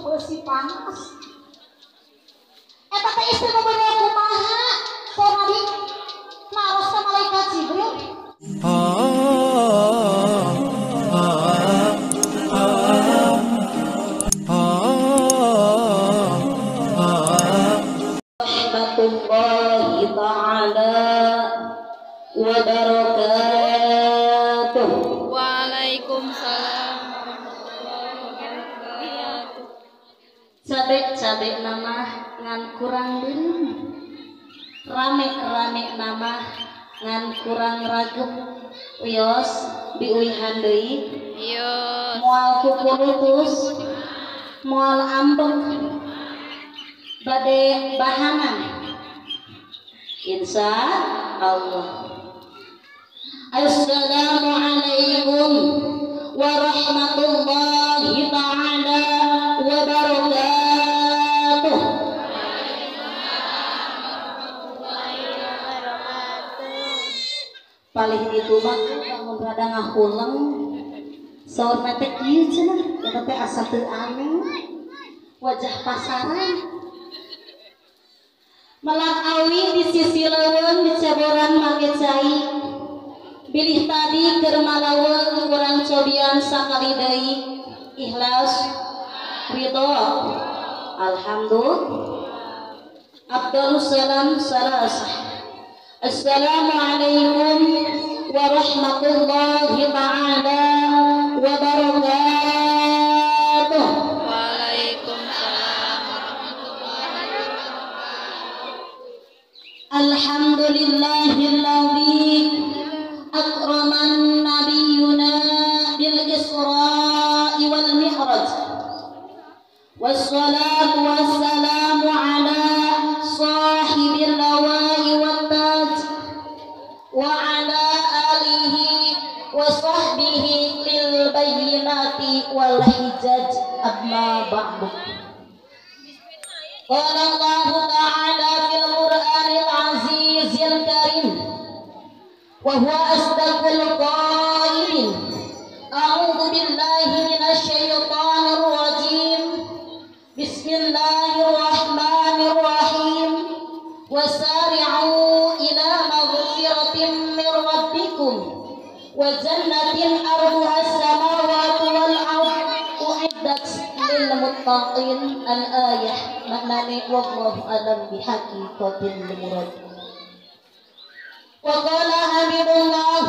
beusi panas. Eta teh istri nu bener kumaha? Saur Nabi naros ka malaikat Jibril. Rahmatullahi ta'ala wa barakatuh. Waalaikumsalam warahmatullahi wabarakatuh. Cabe-cabe nama ngan kurang beureum, rame-rame nama ngan kurang ragep. Wios diuihan deui, Wios. Moal kukulutus, moal ambek, bade bahanan. Insya Allah. Assalamualaikum warahmatullahi ta'ala wabarakatuh. Palih itu mah lamun rada ngahuleng saurna teh kieu cenah eta teh asa teu aneh wajah pasaran melak awi di sisi leuweung dicaboran make cai bilih tadi keur malaweng kurang cobian sakali deui ikhlas ridho alhamdulillah abdalus salam salasah. Assalamualaikum warahmatullahi ta'ala wabarakatuh. Waalaikumsalam warahmatullahi wabarakatuh. Alhamdulillahilladzi akraman nabiyyuna bil Isra'i wal Mi'raj. Wassalatu wassalamu ala sahibil lawai wat taj wa ala alihi wa sahbihi lil bayyinati wal hijaj amma ba'du. Qala Allahu ta'ala fil Qur'anil azizil karim wa huwa asdaqul qailin. A'udzu billahi minasy syaithanir rajim. Bismillahirrahmanirrahim. Wasari'u ila maghfiratin min rabbikum wa jannatin arduha as-samawati wal ardh uiddat lil muttaqin. Al-ayah maknane wallahu a'lam bihaqiqatil murad. Wa qala habibullah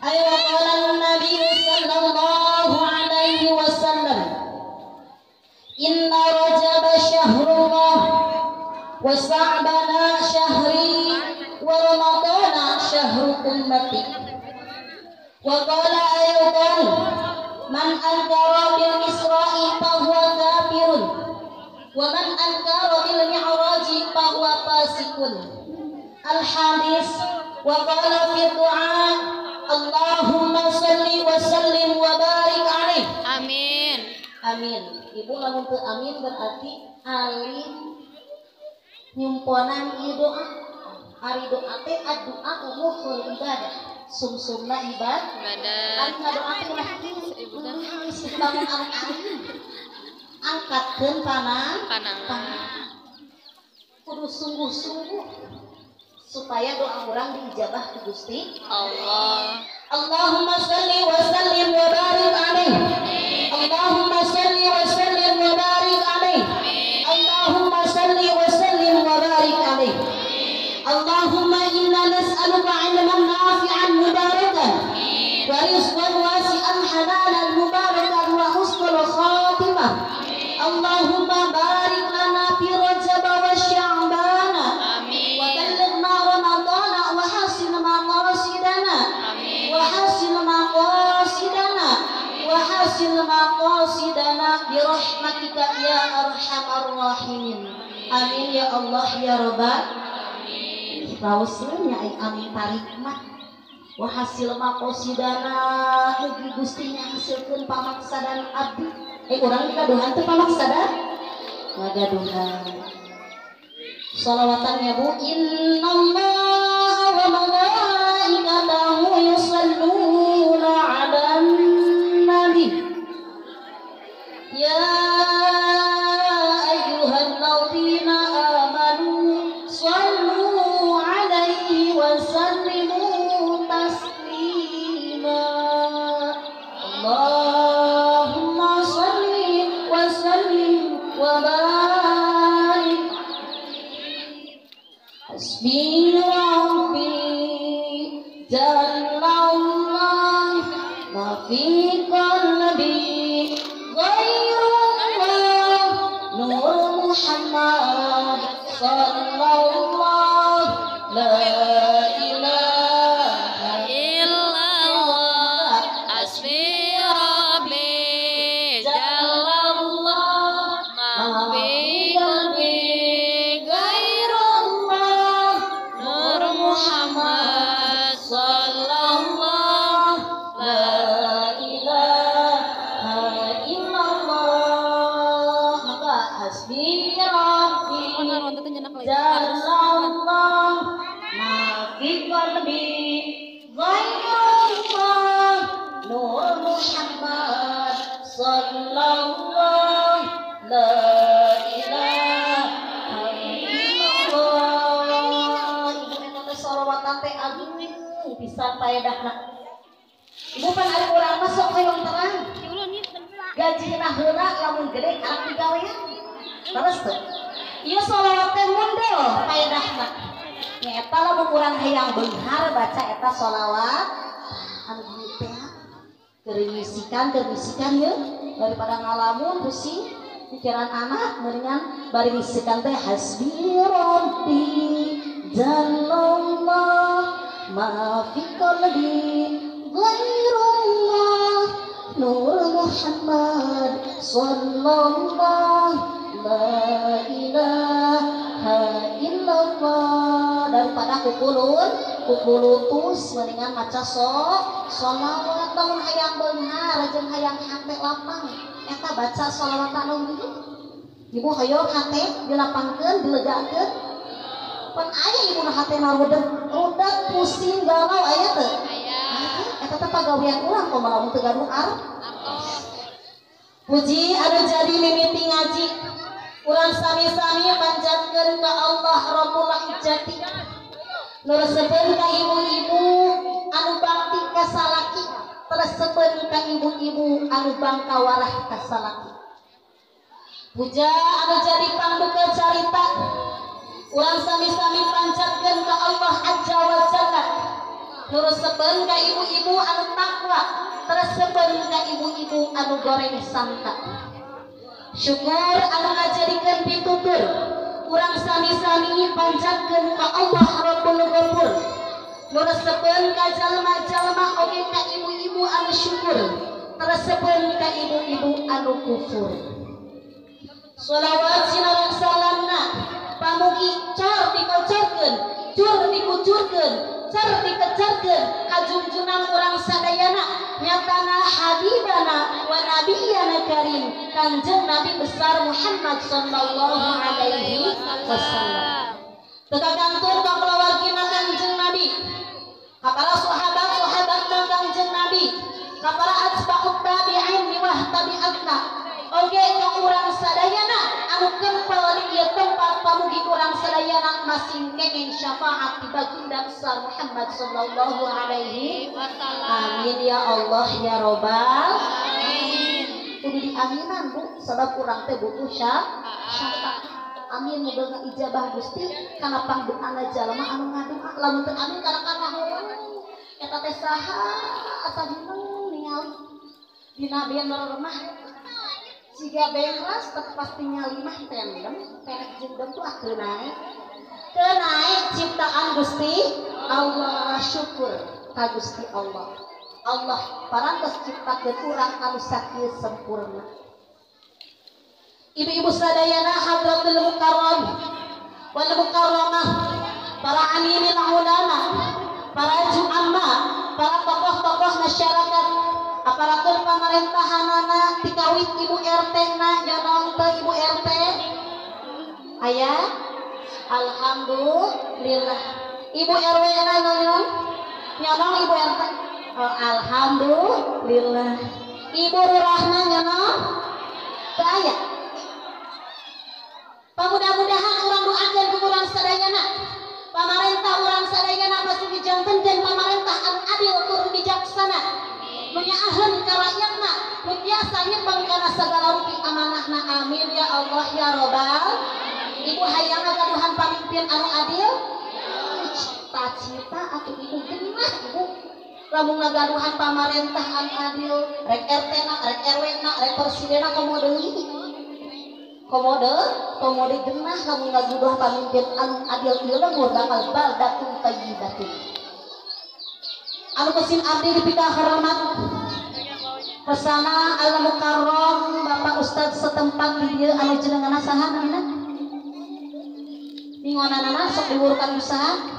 ay wa qala an-nabiy sallallahu alaihi wasallam inna rajaba syahrullah wa sa'bana syahri wa ramadana syahru ummati. Wa qala aydan man ankara bil isra'i fahuwa kafirun wa man ankara bil mi'raji fahuwa fasikun. Al hadis. Wa qala fi du'a Allahumma salli wa sallim wa barik alaih. Amin. Amin. Ibu lamun teu amin berarti alim nyumponan ieu doa. Ari doa teh addu'a mukhul ibadah. Sumsumna ibadah. Ari ngadoa teh ulah kieu. Bangun alim. Angkatkeun panangan. Kudu sungguh-sungguh supaya doa orang diijabah ku Gusti Allah. Allahumma shalli wa sallim wa barik alaihi. Allahumma shalli wa sallim wa barik alaihi. Allahumma shalli wa sallim wa barik alaihi. Allahumma inna nas'aluka 'ilman nafi'an mubarakan wa rizqan wasi'an halalan mubarakan wa husnul khatimah. Allahumma barik lana fi Rajab wa Sya'ban wa ballighna Ramadana wa hasin maqasidana wa hasin maqasidana wa hasin maqasidana bi rahmatika ya arhamar rahimin. Amin ya Allah ya Rabbal alamin. Rausnya ai amin tarikmat wa hasil maqasidana mugi Gusti ngahasilkeun pamaksadan abdi. Urang gaduhan teu pamaksadan? Ngagaduhan. Sholawatan ya Bu. Innallaha wa malaikatahu yusholluna 'alan nabi ya Jallallah ma fi qalbi ghairullah nur Muhammad sallallahu la ilaha illallah hasbi rabbi jallallah ma fi qalbi ghairullah nur Muhammad sallallahu la ilaha illallah. Maka hasbi rabbi jallallah ma fi qalbi ghairullah nur Muhammad sallallahu la ilaha illallah. Ibu eta teh sholawatan teh agung pisan paedahna. Ibu pan ari urang mah sok hoyong terang. Gajina heula lamun gede karak digawean. Terus teu. Ieu sholawat teh mundel paedahna. Nyaeta lamun urang hayang beunghar baca eta sholawat anu ieu teh keur ngisikan ye daripada ngalamun pusing pikiran anak mendingan bari ngisikan teh hasbi rabbi jallallah ma fi qalbi ghairullah nur Muhammad sallallahu la ilaha illallah. Daripada kukulutus mendingan maca sholawat. Lamun hayang beunghar jeung hayang hate lapang eta baca sholawat anu ieu. Ibu hoyong hate dilapangkeun dilegakeun pan aya ibu nu hatena rudeg pusing galau aya teu? Aya. Eta teh pagawean urang kumaha lamun teu gaduh artos. Puji anu jadi mimiti ngaji urang sami-sami panjatkeun ka Allah Rabbul Izzati. Nu resepeun ka ibu-ibu anu bakti ka salaki, resepeun ka ibu-ibu anu bangka warah ka salaki. Puja anu jadi pangduka carita urang sami-sami panjatkeun ka Allah Azza wa Jalla. Nu resepeun ka ibu-ibu anu takwa, resepeun ka ibu-ibu anu goreng sangka. Syukur anu ngajadikeun pitutur urang sami-sami panjatkeun ka Allah Rabbul Ghafur. Nu resepeun ka jalma-jalma oge ka ibu-ibu anu syukur, resepeun ka ibu-ibu anu kufur. Sholawat sinareng salamna pamugi cor dikocorkeun, cur dikucurkeun, cer dikecerkeun ka junjunan urang sadayana nyatana habibana wa nabiyana karim Kanjeng Nabi besar Muhammad sallallahu alaihi wasallam. Teu kagantung ka kulawargina Kanjeng Nabi, ka para sahabat-sahabatna Kanjeng Nabi, ka para atba'ut tabi'in miwah tabi'atna oge ka urang sadayana anu kempel di ieu tempat pamugi urang sadayana masing kenging syafaat di baginda besar Muhammad sallallahu alaihi wasallam. Amin ya Allah ya robbal alamin. Kudu diaminan Bu, sebab urang teh butuh syafaat. Amin muga ngaijabah Gusti kana pangdoana jalma anu ngadua. Lamun teu amin kana kana hoang eta teh saha asa hineng ningali dina banner mah siga bengras tetep pasti nyalimah tendem penek jeung dem tuh ah teu naek ciptaan Gusti Allah. Syukur ka Gusti Allah, Allah parantos ciptakeun urang anu sakieu sempurna. Ibu-ibu sadayana hadratul mukarram wal mukarramah, para alimil ulama, para ju'ama, para tokoh-tokoh masyarakat, aparatur pemerintahanana tikawit ibu RT na nyonong teu ibu RT aya, alhamdulillah. Ibu RW na nyonong nyonong ibu RT, oh, alhamdulillah. Ibu lurahna nyonong teu aya. Pamudah-mudahan urang doakeun ku urang sadayana pamarentah urang sadayana pasti dijantenkeun pamarentah anu adil tur bijaksana, nu nyaaheun ka rakyatna, nu tiasa nyepeng kana sagala rupi amanahna. Amin ya Allah ya robbal. Ibu hayang gaduhan pamimpin anu adil? Cita-cita atuh ibu genah ibu. Lamun ngagaduhan pamarentahan adil, rek RT na, rek RW na, rek presidenna komo deui. Komo deui genah lamun ngagaduhan pamimpin anu adil ieu lembur bakal baldatun thayyibatun. Anu kusim abdi dipika hormat pesana al mukarram Bapak Ustadz setempat di dieu anu jenenganna saha namina? Ningonanana sok diwurukan usaha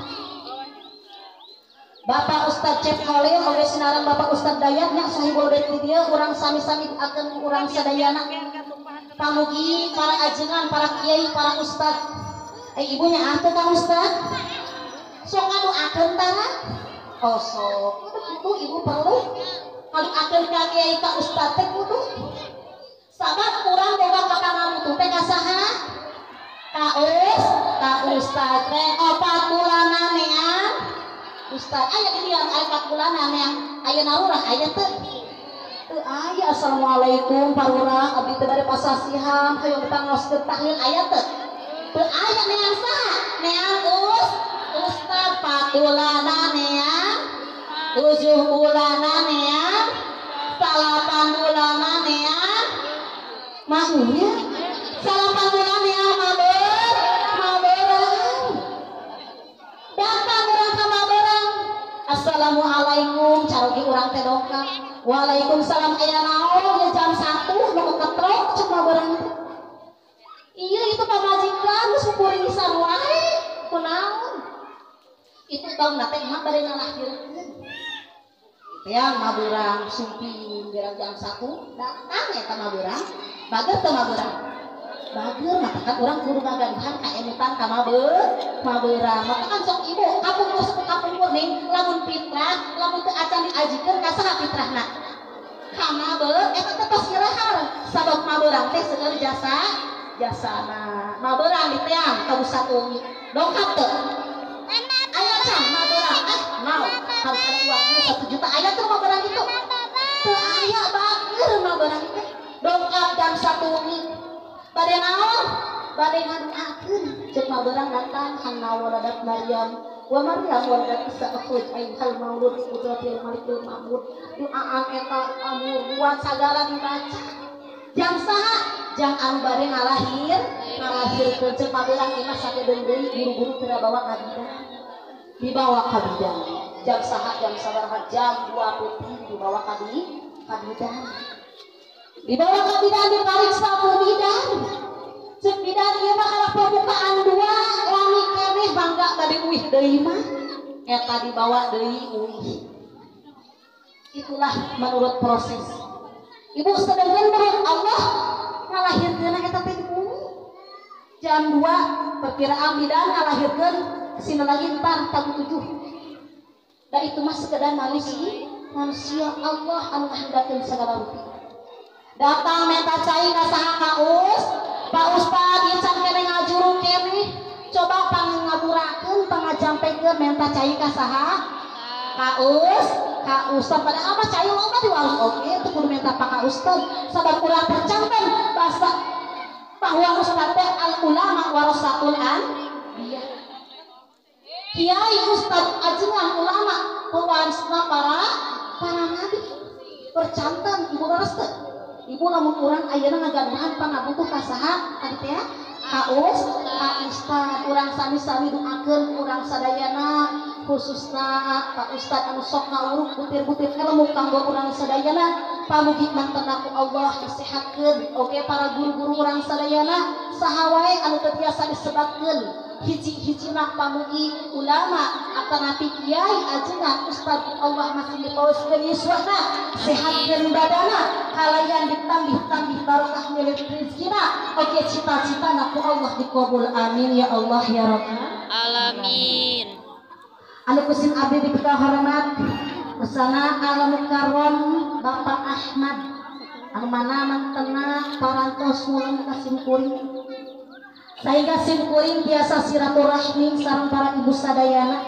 Bapak Ustadz Cep Khalil oge sinareng Bapak Ustadz Dayat nya sahibul bait di dieu urang sami-sami akan ku urang sadayana. Pamugi para ajengan, para kiai, para ustadz. Ibunya ah teu ka ustadz? Sok ngadoakeun tara? Oh sok, itu ibu perlu ngadoakeun ka kiai ka ustadz teh kudu. Sabab urang boga kapangamutu teh ka saha? Ka ustadz teh opat bulanan neang. Ustadz aya di dieu aya opat bulanan neang, aya narurah aya teu? Teu aya. Assalamualaikum parurah abdi teh bade pasasihan hoyong dipangaoskeun tahlil aya teu? Teu aya neang saha? Neang ustad patulana neang, 7 bulanan neang, 8 bulanan neang, mahunya 8 bulan neang maberang. Datang urang ka maberang. Assalamualaikum carogi urang teh dongkap. Waalaikumsalam aya naon ya jam 1 nu ketrok cek maberang. Iya itu pamajikan geus kuring sarua wae kunaon. Itu bauna teh mah bade ngalahirkeun. Itu maberang sumping gerang jam 1 datang eta maberang. Bager teu maberang? Bager matakan urang kudu ngagaduhan kaemutan ka maberang. Matakan sok ibu kapungkur sepuh kapungkur ning lamun fitrah, lamun teu acan diajikeun ka saha fitrahna? Ka maberang eta teh tos nyerahar sabab maberang teh seueur jasana. Maberang diteang ka Ustad Umi. Dongkap teu? Aya can maberang mau harus ada uang 1 juta aya teu maberang itu? Teu aya bager maberang teh. Dongkap jam 1 wengi. Bade naon? Bade ngadoakeun ceuk maberang datang hanna waladat Maryam wa Maryam waladat Isa akhruj ayyuhal maulud qudratil malikil ma'bud. Doaan eta amur buat sagala dibaca. Jam saha? Jam anu bade ngalahirkeun ceuk maberang imah sakedeung deui buru-buru teu bawa ka bidan. Dibawa ka bidan. Jam saha? Jam sabaraha? Jam 2 putih dibawa ka bidan. Dibawa ka bidan dipariksa ku bidan. Ceuk bidan ieu mah kalah pembukaan 2 lami keneh bangga bade uih deui mah. Eta dibawa deui uih. Itulah menurut proses. Ibu sedangkan menurut Allah ngalahirkeun eta teh di bumi. Jam 2 perkiraan bidan ngalahirkeun sina lagi entar tamu 7. Da itu mah sekedar manusia Allah anu ngahendakeun sagala rupi. Datang minta cai ka saha ka Pak Ustad ieu can keneh ngajuruk keneh. Coba pangngaburakeun pangajampekeun minta cai ka saha? Ka Ustad. Padahal mah cai loba di warung oge teu kudu minta pa ka Ustad sabab urang percanten bahasa bahwa Ustad teh al ulama warasatul anbiya. Kiai Ustad ajengan ulama pewarisna para nabi. Percanten ibu leres teu? Ibu lamun urang ayeuna ngagaduhan pangabutuh ka saha tadi teh? Ka Ustad. Urang sami-sami doakeun urang sadayana khususna Pak Ustad anu sok ngawuruk butir-butir ilmu kanggo urang sadayana. Pamugi mantena ku Allah disehatkeun oge para guru-guru urang sadayana saha wae anu teu tiasa disebatkeun hiji-hijina pamugi ulama atanapi kiai ajengan ustad Allah masih dipauskeun yuswana sehatkeun badana kalayan ditambih-tambih barokah milik rezekina oge cita-citana ku Allah dikabul amin ya Allah ya Rabbal alamin. Anu kusim abdi dipika hormat pesana al mukarram Bapak Ahmad anu mana mantena parantos mulung ka simkuring sehingga simkuring biasa silaturahmi sareng para ibu sadayana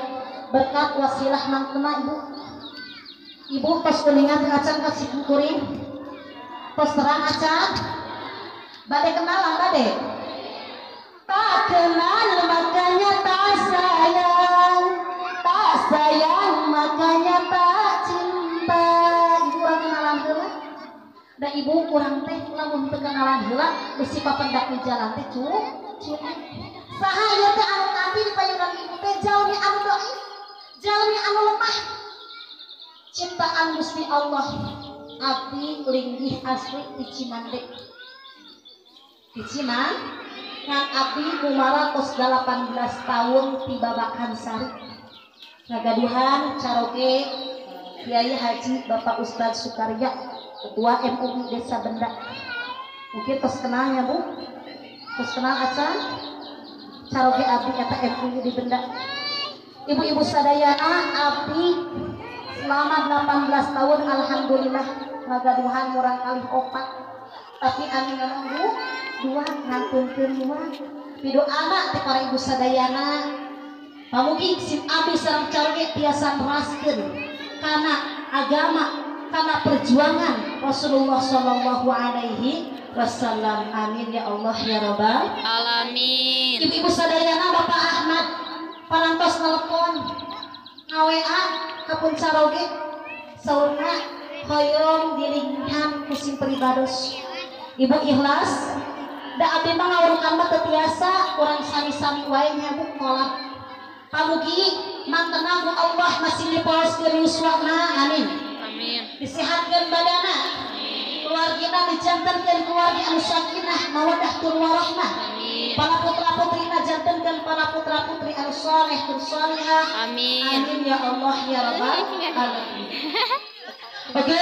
berkat wasilah mantena ibu ibu tos kuningan acan ka simkuring tos terang acan bade kenalan bade tak kenal makanya tak sayang, Namanya tak cinta. Ibu urang kenalan heula. Da ibu kurang teh lamun teu kenalan heula bisi papendak di jalan teh cuek. Saha ieu teh anu tadi di payunan ibu teh jalmi anu dhaif, jalmi anu lemah. Ciptaan Gusti Allah abdi linggih asli di Cimande. Di Cimande ngan abdi mumara tos 18 tahun ti Babakan Sari. Ngagaduhan caroge Kiai Haji Bapak Ustadz Sukarya, Ketua MUI Desa Benda. Mungkin tos kenal ya Bu? Tos kenal acan? Caroge abdi eta MUI di Benda. Ibu-ibu sadayana abdi selama 18 tahun alhamdulillah ngagaduhan murang kali opat. Tapi anu nunggu dua ngantunkeun dua. Pidoana teh para ibu sadayana. Pamugi sim abdi sareng caroge tiasa neraskeun kana agama, kana perjuangan Rasulullah sallallahu alaihi wasallam. Amin ya Allah ya Rabbal alamin. Ibu-ibu sadayana Bapak Ahmad parantos telepon nga-WA ka pun caroge saurna hoyong dilinggihan ku sim pribados. Ibu ikhlas da abdi mah ngawurkan mah teu tiasa urang sami-sami wae nya Bu kolab. Pamugi mangtenang ku Allah masih dipooskeun yuswana, amin. Amin. Disehatkeun badana. Keluargina dijantenkeun keluarga anu sakinah mawaddah tur warahmah. Amin. Para putra-putrina jantenkeun para putra-putri anu saleh tur salihah. Amin. Amin ya Allah ya Rabbal alamin. Oke,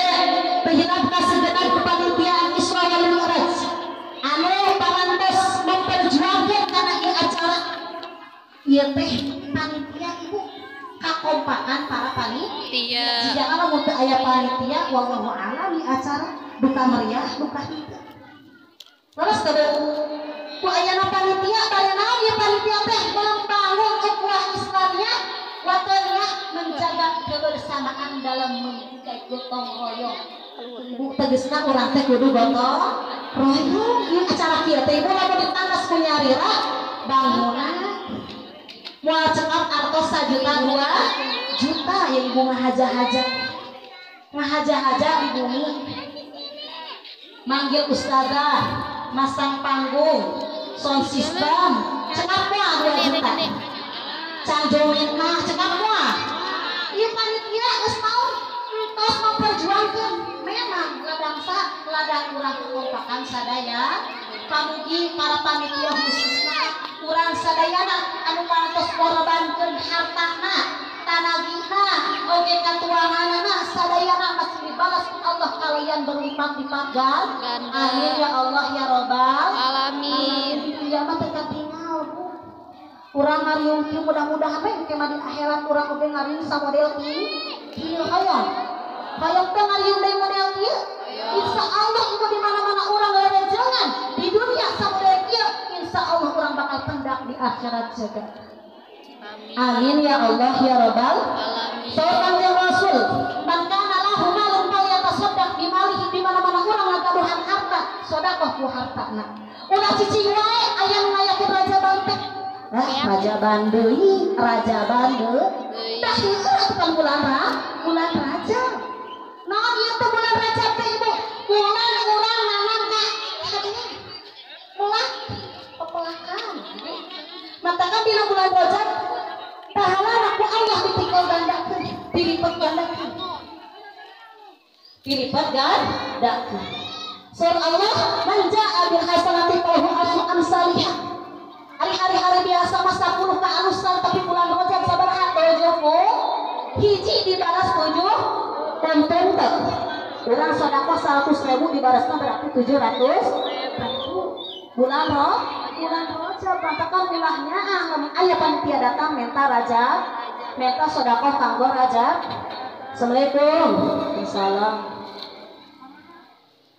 penjenapna segenap kepanitiaan Isra wal Mi'raj anu parantos memperjuangkeun kana ieu acara. Ieu teh panitia ibu kakompakan para panitia. Jika lamun teu aya panitia wallahu a'lam acara duka meriah duka henteu. Terus teh ku ayana panitia bari naon ieu panitia teh membangun ukhuwah Islamiyah wataniyah menjaga kebersamaan dalam mengikuti gotong royong. Ibu tegesna urang teh kudu gotong royong. Ieu acara kieu teh ibu lamun ditangkas ku nyarira bangunan moal cekap artos 1 juta 2 juta ya ibu ngahaja-haja. Ngahaja-haja di bumi. Manggil ustazah, masang panggung, sound system, cekap moal 2 juta. Canjomin mah cekap moal. Ieu panitia geus naon entos memperjuangkeun memang ladangsa ladang urang kekompakan sadaya. Pamugi para panitia khususna urang sadayana anu parantos korbankeun hartana, tanagina, oge katuanganana sadayana masih dibalas ku Allah kalian berlipat-lipat ganda. Amin ya Allah ya Rabbal alamin. Ieu mah teu katingal Bu. Urang ngariung kieu mudah-mudahan we engke mah di akhirat urang oge ngariung samodel kieu hoyong. Hoyong teh ngariung deui model kieu. Insya Allah ibu di mana-mana urang jangan di dunia samodel kieu, insya Allah urang bakal pendak di akhirat juga. Amin. Amin ya Allah ya Rabbal alamin. Saur Kanjeng Rasul, man kana lahu malun falyatasaddaq bimalihi, di mana-mana urang ngagaduhan harta, sedekah ku hartana. Ulah cicing wae aya nu ngayakeun raja banteng. Ah, raja bandeui, raja bandeui. Tah heueuh atuh kan bulan bulan Rajab. Naon ieu teh bulan Rajab teh ibu? Bulan urang nanam ka hadiah. Mulak pepelakan. Matakan dina bulan Rajab pahala ku Allah ditikal gandakeun, dilipat gandakeun. Dilipat gandakeun. Surah Allah man jaa bil hasanati falahu asyru amsalihah. Ari hari-hari biasa mah 10 kaalusan tapi bulan Rajab sabaraha 70 hiji dibalas 7 konten teu. Urang sedekah 100.000 dibalasna berarti 700.000. Bulan Rajab pantakan ulahnya ah lamun aya panitia datang minta Rajab, minta sedekah kanggo Rajab. Assalamualaikum. Waalaikumsalam.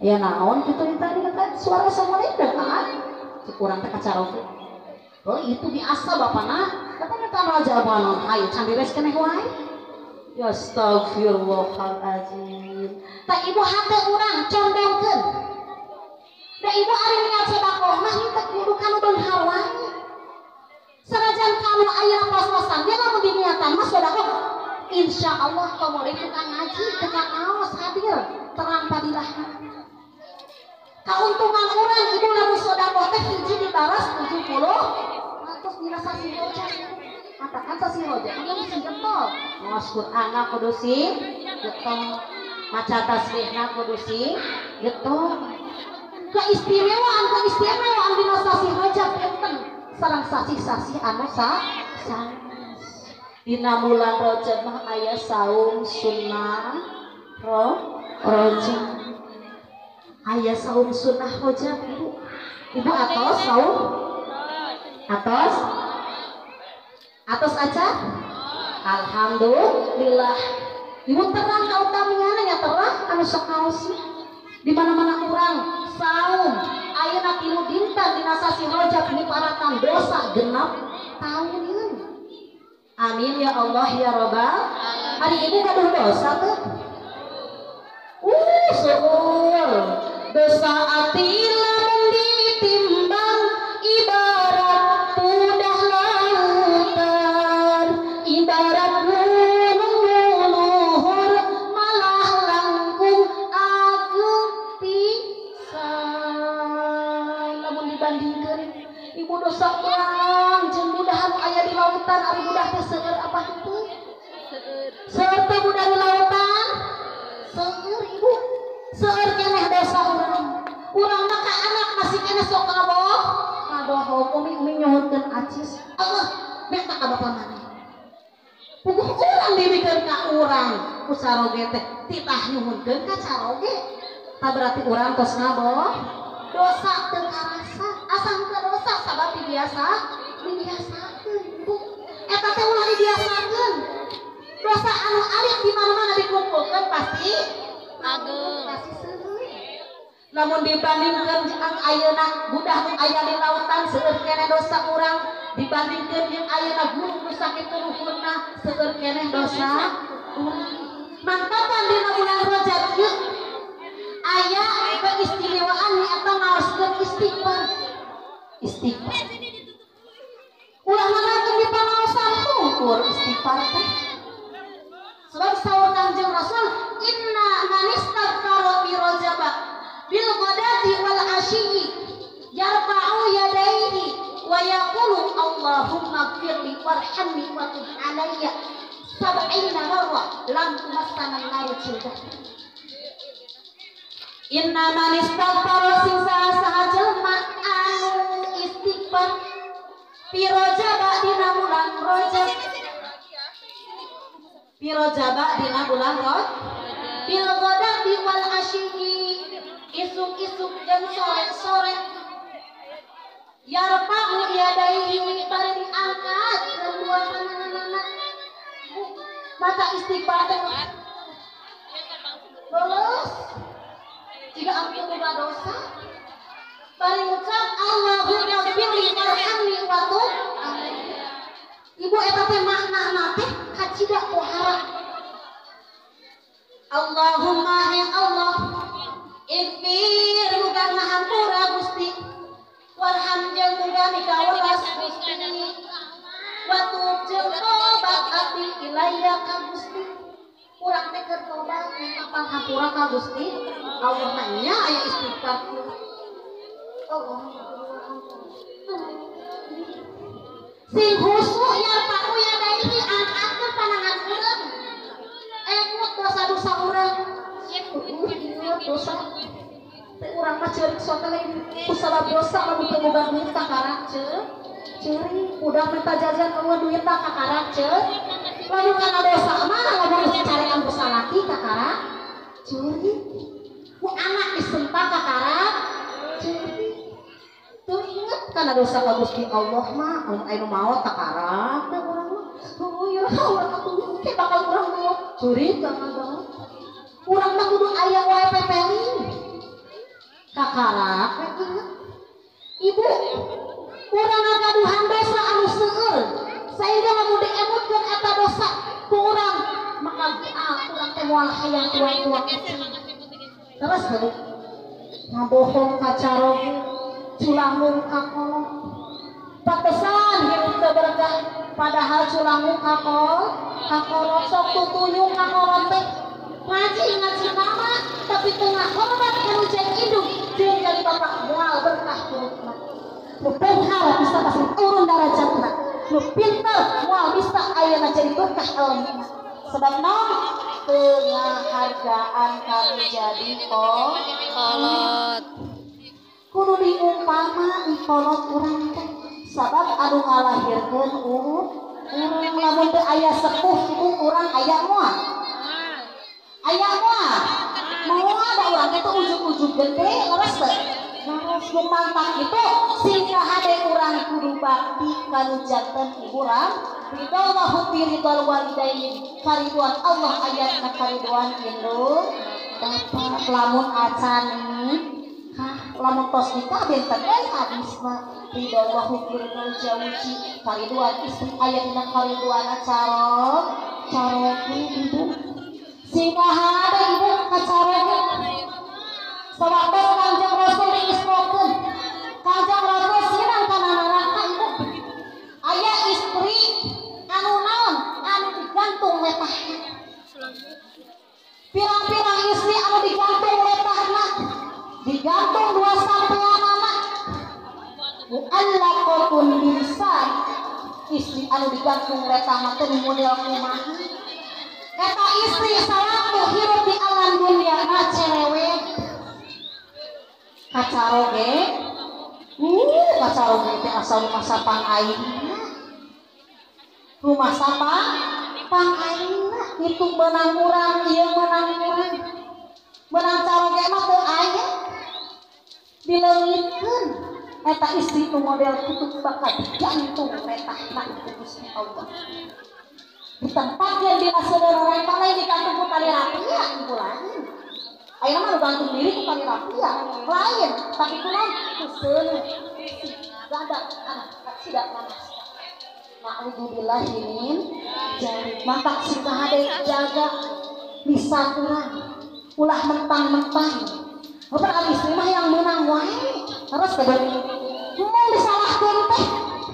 Ya naon kitu tadi kata suara assalamualaikum ah. Cek urang teh kacaroge. Oh itu biasa bapana, katanya kan Rajab naon hayu can beres keneh wae. Ya astagfirullahalazim. Tak ibu hate urang condongkeun. Da ibu ari niat sedekah mah teu kudu kanu beunghar wae. Sanajan kanu aya pas-pasan ge lamun diniatan mah sedekah Insya Allah komo deui tukang ngaji, tukang ngaos hadir, terang padilahna. Kauntungan urang ibu lamun sedekah teh hiji dibalas 70 atos dina sasi Rojab. Katakan sasi Rojab kan sing getol. Ngaos Qur'anna kudu sing getol, maca tasbihna kudu sing getol. Keistimewaan dina sasi Rajab enten sareng sasih-sasih anu sanes. Dina bulan Rajab mah aya saum sunnah Rajab. Aya saum sunnah Rajab ibu. Ibu atos saum? Atos? Atos aja? Alhamdulillah. Ibu terang kautamiana nya terang anu sok ngaos. Di mana-mana urang saum ayeuna 3 dinten dina sasi Rajab niparatan dosa genap taun. Amin ya Allah ya Robbal. Hari ibu gaduh dosa teu? Seueur. Dosa ati lamun ditimbang ibarat pudah lautan, ibarat gunung luhur malah langkung agung pisan. Lamun dibandingkeun ibu dosa urang jeung budah anu aya di lautan, ari budah teh seueur apa henteu? Seueur. Seueur teh budah di lautan? Seueur ibu. Seueur keneh dosa urang. Urang mah ka anak masih keneh sok ngabohong. Umi nyuhunkeun acis. Allah meta ka bapa maneh. Puguh urang dibikeun ka urang ku caroge teh titah nyuhunkeun ka caroge. Tah berarti urang tos ngabohong. Dosa teu karasa, asa henteu dosa sabab dibiasakeun ibu. Eta teh ulah dibiasakeun. Dosa anu alit di mana-mana dikumpulkeun pasti ageung. Pasti seueur. Lamun dibandingkeun jeung ayeuna budah nu aya di lautan seueur keneh dosa urang, dibandingkeun jeung ayeuna gunung nu sakitu luhurna seueur keneh dosa urang. Mantapan dina bulan Rajab ieu aya keistimewaan nyaeta ngaoskeun istighfar. Istighfar. Ulah nganakeun di pangaosan hungkur istighfar teh. Sebab saur Kangjeng Rasul, inna man istaghfara bi Rajab bil ghadati wal ashiyyi yarfa'u yadayhi wa yaqulu Allahumma ighfirli warhamni wa tub alayya sab'ina marrah lam tumassana naru jildah. Inna man istaghfara sing saha jelema anu istighfar fi Rajab dina bulan Rajab, fi Rajab dina bulan Rajab bil ghadati wal ashiyyi isuk-isuk jeung sore-sore yarfa'u yadaihi bari diangkat kedua tanganna. Mata istighfar teh lulus jika aku boga dosa bari ngucap Allahumma ighfirli warhamni wa tub alayya. Ibu eta teh maknana teh kacida pohara. Allahumma ya Allah ighfir muga ngahampura Gusti, warham jeung muga mikawelas Gusti, wa tub jeung tobat abdi ilayya ka Gusti. Urang teh keur tobat minta panghampura ka Gusti Allah mah nya aya istighfar. Allah sing khusyuk yarfa'u yadaihi angkatkeun panangan urang emut dosa-dosa urang. Dosa teh urang mah ceurik sok teh ku sabab dosa lamun teu boga duit kakarak ceurik, udah minta jajan eueuh duit tah kakarak ceurik. Lamun kana dosa mah lamun geus carekan ku salaki kakarak ceurik, ku anak disentak kakarak ceurik. Teu inget kana dosa ka Gusti Allah mah lamun aya nu maot kakarak teh urang mah. Oh ya urang atuh ke bakal urang maot ceurik ka banget. Urang mah kudu aya wae pepeling kakarak we inget. Ibu urang ngagaduhan dosa anu seueur sehingga lamun diemutkeun eta dosa ku urang maka urang teh moal hayang tuang-tuang. Terus Bu ngabohong ka caroge, culangung ka kolot, Pantesan hirup teu berkah padahal culangu kakolot sok tutuyung kakolot teh ngaji nama tapi teu ngahormat kanu jeung indung jeung jadi bapak moal berkah hirupna. Nu beunghar bisa pasti turun darajatna, nu pinter moal bisa ayeuna jadi berkah ilmuna. Sebab naon teu ngahargaan kanu jadi kolot. Kudu diumpama kolot urang teh sabab anu ngalahirkeun urang lamun teu aya sepuh ibu urang aya moal. Aya moal. Moal da urang teh ujug-ujug gede leres teu? Leres mantap kitu sehingga hade urang kudu bakti kanu janten ibu urang. Ridallahu fi ridal walidain, kariduan Allah ayatna kariduan indung bapak. Lamun acan lamun tos nikah benten deui hadisna ridallahu fi ridal jauji, kariduan istri ayatna kariduan caroge ibu. Sehingga hade ibu kacaroge sawaktos Kanjeng Rasul diisrokeun, Kanjeng Rasul sinang kana neraka ibu. Aya istri anu naon anu digantung letahna, pirang-pirang istri anu digantung letahna, digantung dua sampeanana mu'allaqatun bilisan, istri anu digantung letahna teh model kumaha. Eta istri sawaktu hirup di alam dunia na cerewet kacaroge, kacaroge teh asal rumah sapang aingna, rumah sapang pang aingna itu menang urang ieu menang urang, menang caroge mah teu aya dileungitkeun. Eta istri nu model kitu bakal digantung letahna ku Gusti Allah. Ditempatkeun dina saudara neraka lain digantung ku tali rapia ibu lain. Ayeuna mah nu gantung diri ku tali rapia lain, tapi kunaon ku seuneu si gadak anak tidak panas. Na'udzubillahi min dzalik. Mantak si kahade jaga lisan urang ulah mentang-mentang. Bapak ari istri mah yang menang wae. Terus teh mun disalahkeun teh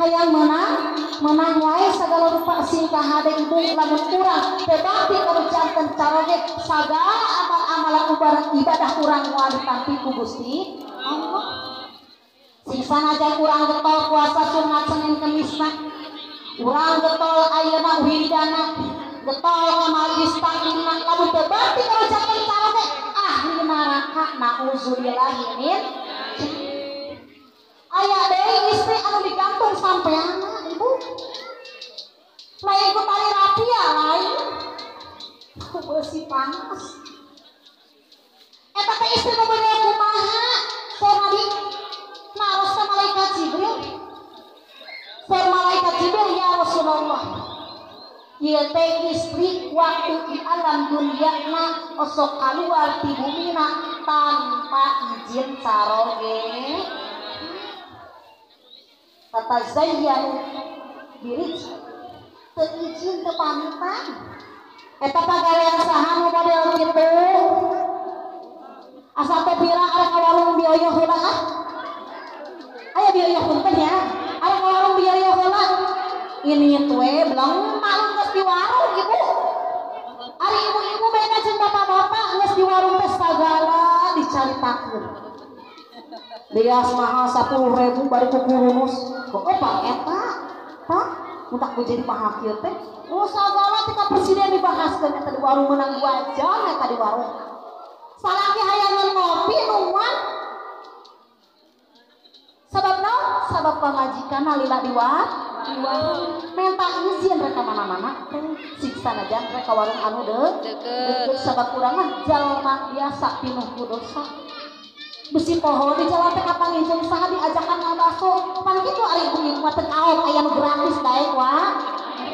hayang menang wae sagala rupa. Sing kahade ibu lamun urang teu bakti kanu janten caroge sagala amal-amalan ubar ibadah urang moal ditampi ku Gusti Allah. Sing sanajan urang getol puasa sunat Senin Kemisna, urang getol ayeuna wiridana, getol ka majlis taklimna, lamun teu bakti kanu janten caroge ahli neraka. Nauzubillahi min. Aya deui istri anu digantung sampeanna ibu. Lain ku tali rapia lain ku beusi panas. Eta teh istri nu bener kumaha? Saur Nabi naros ka malaikat Jibril. Saur malaikat Jibril, ya Rasulullah, ieu teh istri waktu di alam dunia na osok kaluar ti bumina tanpa izin caroge. Tatazayyanu diri teu izin teu pamitan. Eta pagawean saha nu model kitu? Asa teh pira arek ka warung bioyo heula ah. Aya bioyo punten ya. Arek ka warung bioyo heula. Ini tue belum malu geus di warung ibu. Ari ibu-ibu beda jeung bapak-bapak geus di warung teh sagala dicaritakeun. Beas mahal 10.000 bari ku kurunus. Kok pak eta? Pak, mun tak jadi mahal kieu teh. Oh sagala ti ka presiden dibahaskeun eta di warung menang 2 jam eta di warung. Salaki hayangan ngopi nuan. Sabab naon? Sabab pamajikanna lila di warung. Minta izin rek ka mana-mana teh siksa najan rek ka warung anu deukeut. Sabab urang mah jalma biasa pinuh ku dosa. Besi poho di jalan teh kapanggih jeung saha diajakan ngabaso. Pan kitu ari ibu mah teu kaok aya nu gratis daek wa.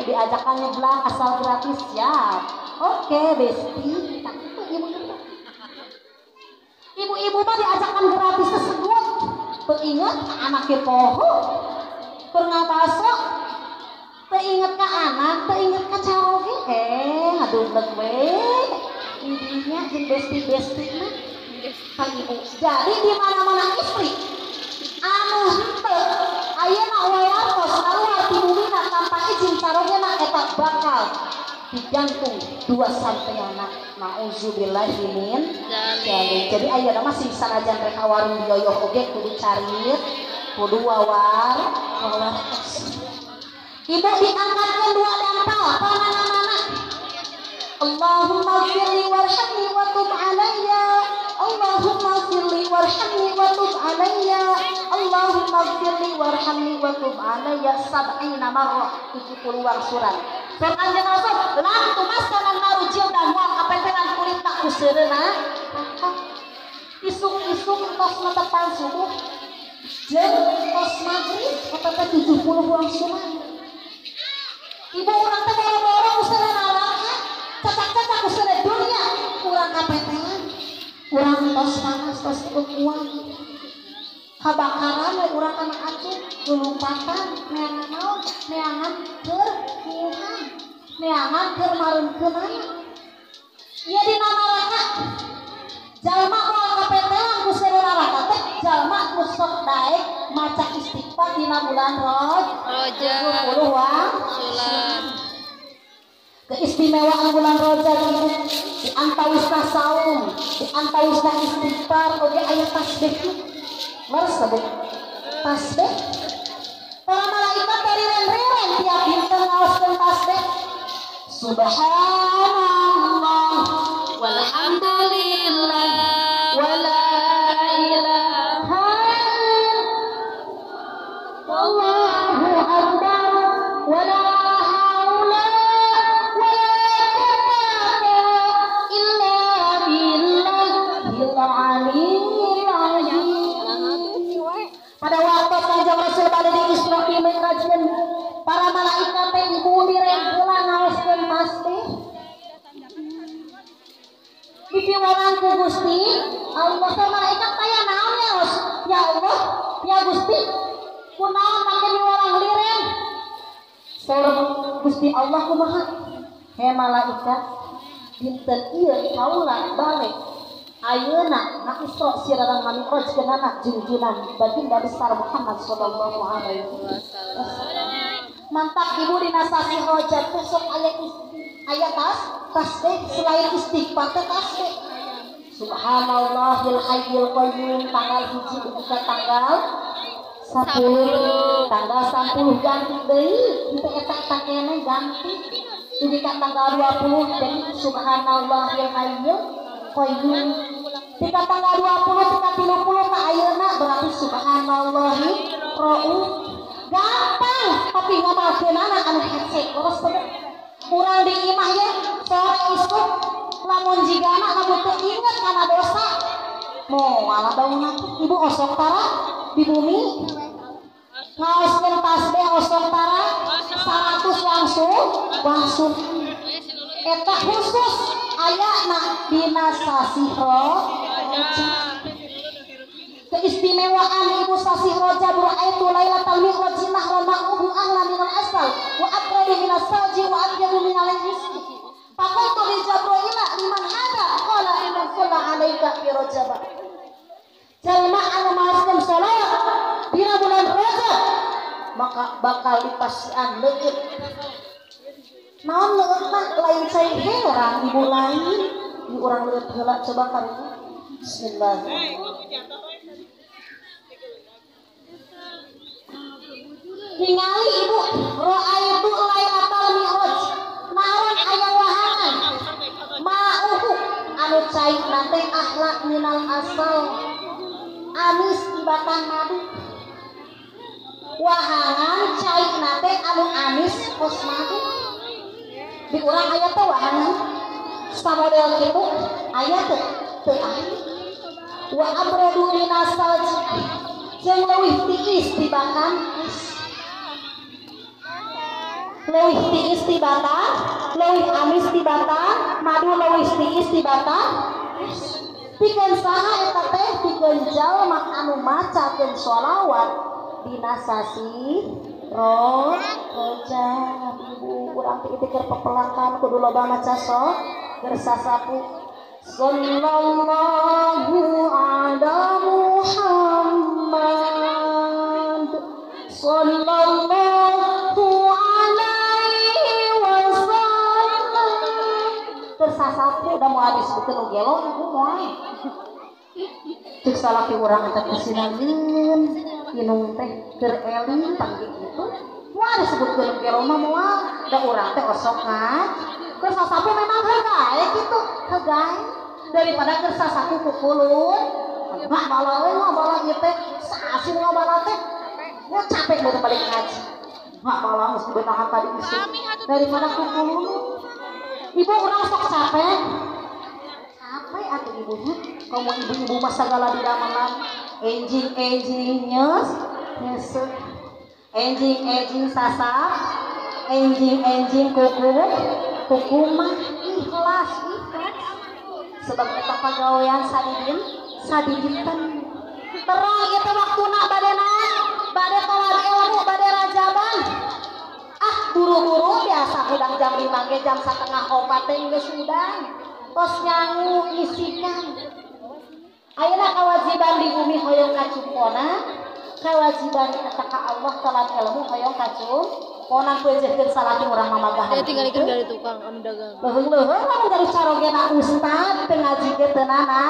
Diajakan nyeblak asal gratis siap. Oke, besti. Tak kitu ibu. Ibu-ibu mah diajakan gratis tersebut. Teu inget ka anak ge poho. Keur ngabaso teu inget ka anak, teu inget ka caroge. Ngadublek we. Intinya jeung besti-besti mah kan ibu. Jadi di mana-mana istri anu henteu Ayeuna wawartos kaluar ti bumina tanpa izin carogena eta bakal digantung dua sampeana. Nauzubillahi min dzalik. Jadi ayeuna mah sing sanajan rek ka warung dioyoh oge kudu carit, kudu wawartos. Ibu diangkatkeun dua dampal ka mana-mana. Allahumma firli warhamni wa tub alayya. Allahumma firli warhamni wa tub alayya. Allahumma firli warhamni wa tub alayya sab'ina marrah, 70 wangsulan. Sur Kanjeng Rasul lam tumassanan naru jildan moal kapentenan kulit tak kusereuna. Isuk-isuk tos netepan subuh jeung tos magrib eta teh 70 wangsulan. Ibu urang teh boro-boro useurna neraka, cacak-cacak useurna dunia, urang kapetelan, urang tos panas tos kuat. Kabakaran we urang kana acuh, lulumpatan, neangan naon, neangan keur kuuhan, neangan keur mareunkeunana. Ieu dina neraka. Jalma moal kapetelan ku seureuh neraka teh, jalma ku sok daek maca istighfar dina bulan Rajab 70 wangsulan. Keistimewaan bulan Rajab ibu di antawisna saum, di antawisna istighfar oge aya tasbih. Leres sebut tasbih. Para malaikat dari ren-ren tiap dinten ngaoskeun tasbih. Subhanallah walhamdulillah wala ilaha illallah akbar wala haula wala quwwata illa billahil aliyyil azim. Pada waktu Kanjeng Rasul bade di Isra Mi'rajkeun, para malaikat teh ibu direngkeula ngaoskeun tasbih. Dipiwarang ku Gusti Allah teh malaikat taya naon ya ya Allah ya Gusti kunaon make diwarang liren. Saur Gusti Allah kumaha? He malaikat dinten ieu kaula balik ayeuna na Isra sirarang Mi'rajkeunana junjunan baginda besar Muhammad sallallahu alaihi wasallam. Mantap ibu dina sasi Rajab teh sok aya aya tasbih selain istighfar teh tasbih. Subhanallahil hayyul qayyum tanggal 1 dugi tanggal 10, tanggal 10 ganti deui henteu eta eta keneh ganti dugi ka tanggal 20 jadi subhanallahil hayyul qayyum. Tika tanggal 20 tika 30 ka ayeuna berarti subhanallahi rauf. Gampang tapi ngamalkeunana anu hese leres teh. Urang di imah ye sore isuk lamun jigana lamun teu inget kana dosa moal bauna ibu osok tara di bumi ngaoskeun tasbih osok tara 100 langsung eta khusus ayana dina sasih Rajab. Keistimewaan ibu sasih Rajab ra'aitu lailatal mi'raj nahra ma'uhu ahla minal asal wa aqrabu minas salji wa abyadu minal miski. Faqultu li Jibril liman hada qala inna shalla alaika fi Rajab. Jalma anu maoskeun sholawat dina bulan Rajab maka bakal dipasian leuit. Naon leuit mah lain cai herang ibu lain di urang leuit heula coba karunya. Bismillahirrahmanirrahim. Ningali ibu ra'aitu lailatal mi'raj naron aya wahangan ma'uhu anu cai nate akhlak minal asal amis tibatan madu. Wahangan cai nate anu amis kos madu. Di urang aya teh wahangan samodel kitu aya teh teu aya. Wa abradu minas salji jeung leuwih tiis tibatan es. Leuwih tiis tibatan, leuwih amis tibatan, madu leuwih tiis tibatan es. Pikeun saha eta teh pikeun jalma anu macakeun sholawat dina sasih Rajab. Ibu urang teh keur pepelakan kudu loba maca sok keur sasapu. Sallallahu ala Muhammad. Sallallahu alaihi wasallam. Tersasapu udah mau habis bukan gelo ibu moal. Cek salaki urang eta kesinaeun inung teh keur eling panggih kitu. Moal disebutkeun gelo mah moal, da urang teh osok ngaji. Keur sasapu memang hegae kitu, hegae. Daripada keur sasapu kukulun, ngabala we ngabala ieu teh, saasin ngabala teh. Nya capek buat balik ngaji. Ngabala geus dibenahan tadi isuk. Daripada kukulun. Ibu urang sok capek. Capek atuh ibunya. Komo ibu-ibu mah sagala diramelan. Enjing-enjing nyes, nyesek. Enjing-enjing sasap, enjing-enjing kuku, kuku mah ikhlas, ikhlas. Sebab eta pagawean sadidin, sadidinten. Terang ieu teh waktuna bade naon? Bade tolak ilmu, bade rajaban. Ah, buru-buru biasa hudang jam 5 ge jam 3:30 teh geus hudang. Tos nyangu ngisikan. Ayeuna kewajiban di bumi hoyong kacumpona, kewajiban eta ka Allah tolak ilmu hoyong kacumpona peujeuhkeun salaki urang mamagahan. Ya tinggal ikan dari tukang anu dagang. Leuheung-leuheung lamun dari carogena ustad teu ngaji ge teu nana,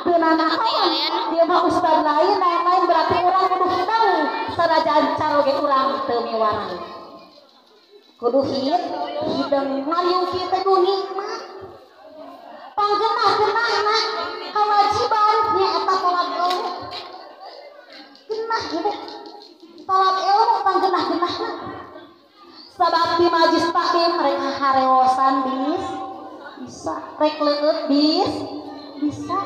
teu nanaon. Dia mah ustad lain, lain-lain berarti urang kudu hidang sanajan caroge urang teu miwarang. Kudu hidang ngariung kieu teh ku nikmat. Panggenah-genahna kewajiban nyaeta tolak ilmu. Genah ibu. Tolak ilmu panggenah-genahna. Sabab di majlis taklim mereka harewosan bis bisa rek leueut bis bisa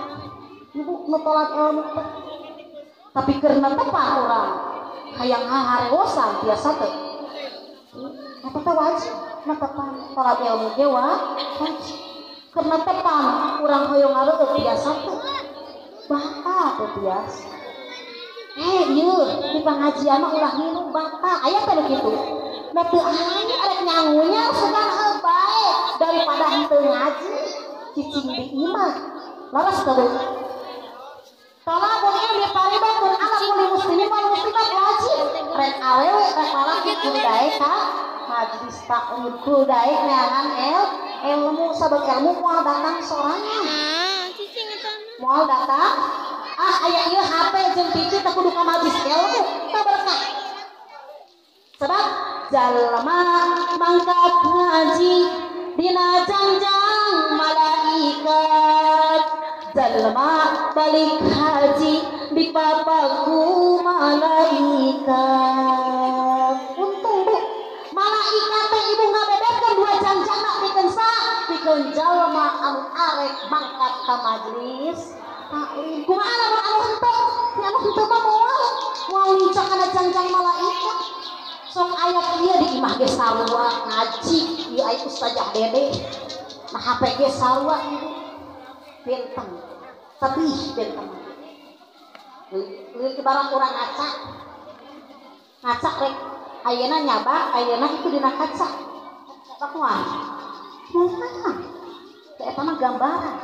ibu nu tolak ilmu teh. Tapi keur netepan urang hayang harewosan biasa teh. Eta teh wajib netepan tolak ilmu ge wajib. Keur netepan urang hoyong ngareueut biasa teh. Batal teh biasa. Ieu di pengajian mah ulah nginum batal. Aya teh nu kitu. Da teu aya arek nyangunya sugan heuh bae daripada henteu ngaji cicing di imah. Laras teh Bu. Talabul ilmi faridatun ala kulli muslimin wal muslimat wajib. Rek awewe rek lalaki kudu daek ka majlis taklim kudu daek neangan ilmu sabab ilmu moal datang sorangan. Moal datang ah aya ieu HP jeung TV teh kudu ka majlis ilmu teu berkah. Sebab jalma mangkat ngaji dina jangjang malaikat. Jalma balik haji dipapaku malaikat. Untung bu, malaikat teh ibu ngabeberkeun dua jangjangna pikeun saha? Pikeun jalma anu arek mangkat ka majlis taklim. Kumaha lamun anu henteu? Nya anu henteu mah moal moal lincah kana jangjang malaikat. Sok aya ieu di imah ge sarua ngaji, ieu aya ustazah Dede. Nah HP ge sarua ibu. Benteng. Tapi benteng. Leuwih ibarat urang ngaca. Ngaca rek ayeuna nyabak, ayeuna itu dina kaca. Sok moal. Moal. Teh eta mah gambaran.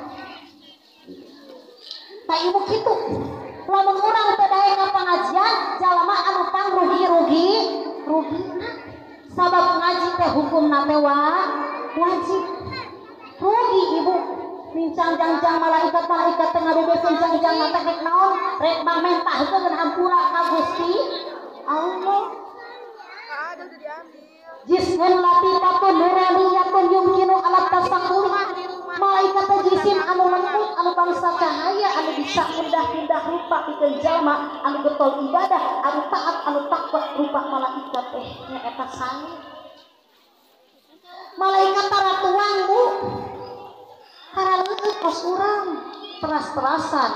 Tah ibu kitu. Lamun urang teu daek ka pangajian, jalma anu pangrugi-rugi rugina. Sabab ngaji teh hukumna teh wajib. Rugi ibu nincang jangjang malaikat-malaikat teh ngabebesin jangjang teh rek naon? Rek mamentahkeun hampura ka Gusti Allah. Jismun latifatun nuraniyatun yumkinu ala tasakkuri. Malaikat teh jisim anu lembut, anu bangsa cahaya, anu bisa pindah-pindah rupa pikeun jalma, anu getol ibadah, anu taat, anu takwa rupa malaikat teh nyaeta sae. Malaikat tara tuang bu, tara leueut kos urang, teras-terasan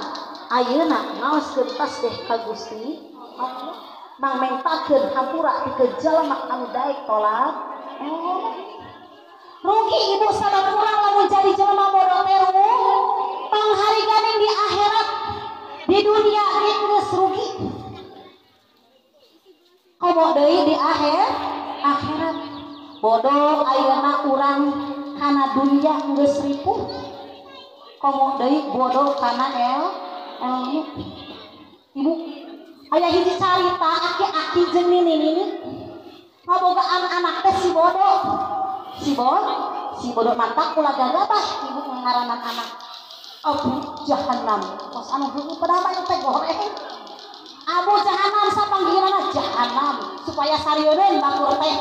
ayeuna ngaoskeun tasbih ka Gusti Allah, mangmentakeun hampura pikeun jalma anu daek tolak ilmu. Rugi ibu sabab urang lamun jadi jelema bodoh teh panghariganing di akhirat, di dunia ge geus rugi. Komo deui di akhirat. Bodoh ayeuna urang kana dunia geus ripuh. Komo deui bodoh kana ilmu. Ibu, Aya hiji carita aki-aki jeung nini-nini ngabogaan anak teh si bodoh. Si bodoh mantak ulah gagabah ibu ngaranan anak Abu Jahannam. Kos anu heueuh padahal mah teh goreng. Abu Jahannam sapanggilanna Jahannam supaya sarieun batur teh.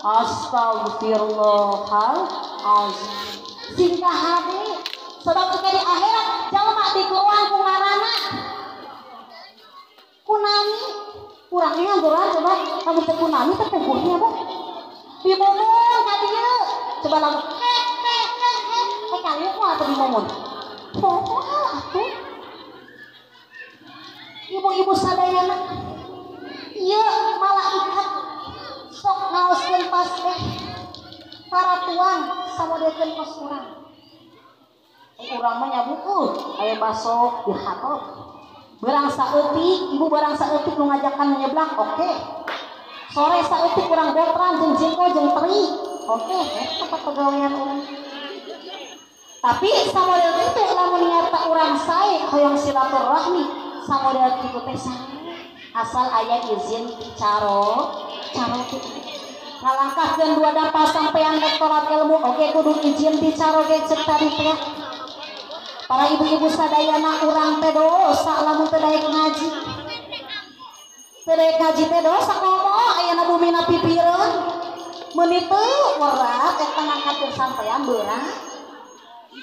Astagfirullahalazim. Singkah hati sebab ke di akhirat jalma dikeluang ku ngaranna. Kunami kurangnya ngangguran coba kamu teh kunami teh puguhnya bu. Dimumun ka dieu coba lamun he he he he he kali moal teh dimumun. Moal atuh. Ibu-ibu sadayana ieu malaikat sok ngaoskeun tasbih para tuang samodekeun kos urang. Urang mah nyabukuh aya baso dihatok. Berang saeutik, ibu barang saeutik nu ngajakan nyeblak, oke. Sore saeutik urang botran jeung jengkol jeung teri, oke, eta tempat pegawaian urang. Tapi samodel kitu lamun nyata urang sae hoyong silaturahmi, samodel kitu teh sae. Asal aya izin caro, caro kitu. Ngalangkahkeun dua dampa sampean doktorat ilmu, oke kudu izin ti caro ge ceuk tadi teh. Para ibu-ibu sadayana urang teh dosa lamun teu daek ngaji. Teu daek ngaji teh dosa komo ayeuna bumina pipireun. Meuni teu werat eta ngangkatkeun sampean berat.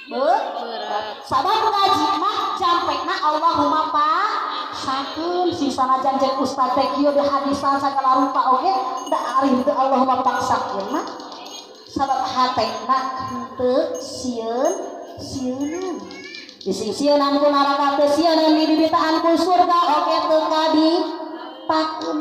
Berat. Sabab ngaji mah jampekna Allahumma paksakeun sing sanajan jeung ustaz teh kieu di hadisan sagala rupa oge da ari teu Allahumma paksakeun mah. Sabab hatena henteu sieun sieunan. Disisieunan ku neraka teu sieunan dibibitaan ku surga oge teu kabitakeun.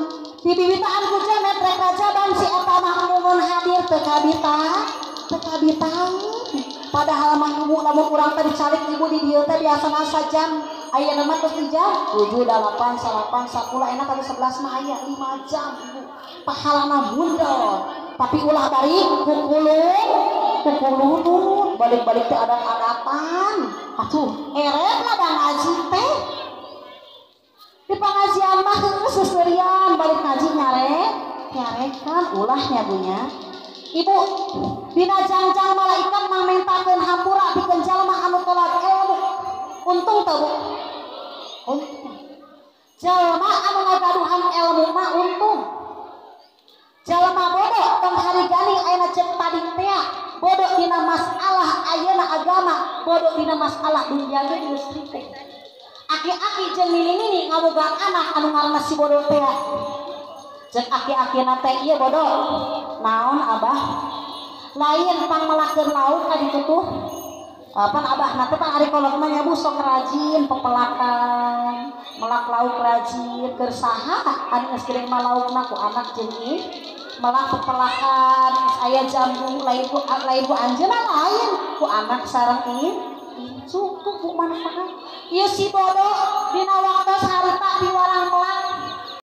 Dibibitaan ku jamet rek rajaban si eta mah mun hadir teu kabita, teu kabitaeun. Padahal mah ibu lamun urang teh dicalik ibu di dieu teh biasana sajam, ayeuna mah tos di jam 7, 8, 9, 10 enak atuh 11 mah aya 5 jam ibu. Pahalana bundel. Tapi ulah bari kukulun, kukulunun, balik-balik teh adat-adatan. Atuh, eret lah da ngaji teh. Di pengajian mah heueuh seuseurian, balik ngaji nyarek, nyarekan ulahnya bunya. Ibu, dina jangjang malaikat mah mentakeun hampura pikeun jalma anu tolak ilmu. Untung teu Bu? Untung. Jalma anu ngagaduhan ilmu mah untung. Jalma bodoh tong harigani ayeuna ceuk tadi teh bodoh dina masalah ayeuna agama, bodoh dina masalah dunia ge geus teh. Aki-aki jeung nini-nini ngaboga anak anu ngaranna si bodoh teh. Ceuk aki-akina teh ieu bodoh. Naon abah? Lain pangmelakeun lauk ka ditu tuh. Pan abah teh pan ari kolot mah nya bu sok rajin pepelakan, melak lauk rajin keur saha anu geus gede mah laukna ku anak jeung melak pepelakan aya jambu lain ku anjeunna lain ku anak sareng incu tuh bu manfaat. Ieu si bodoh dina waktos harita diwarang melak.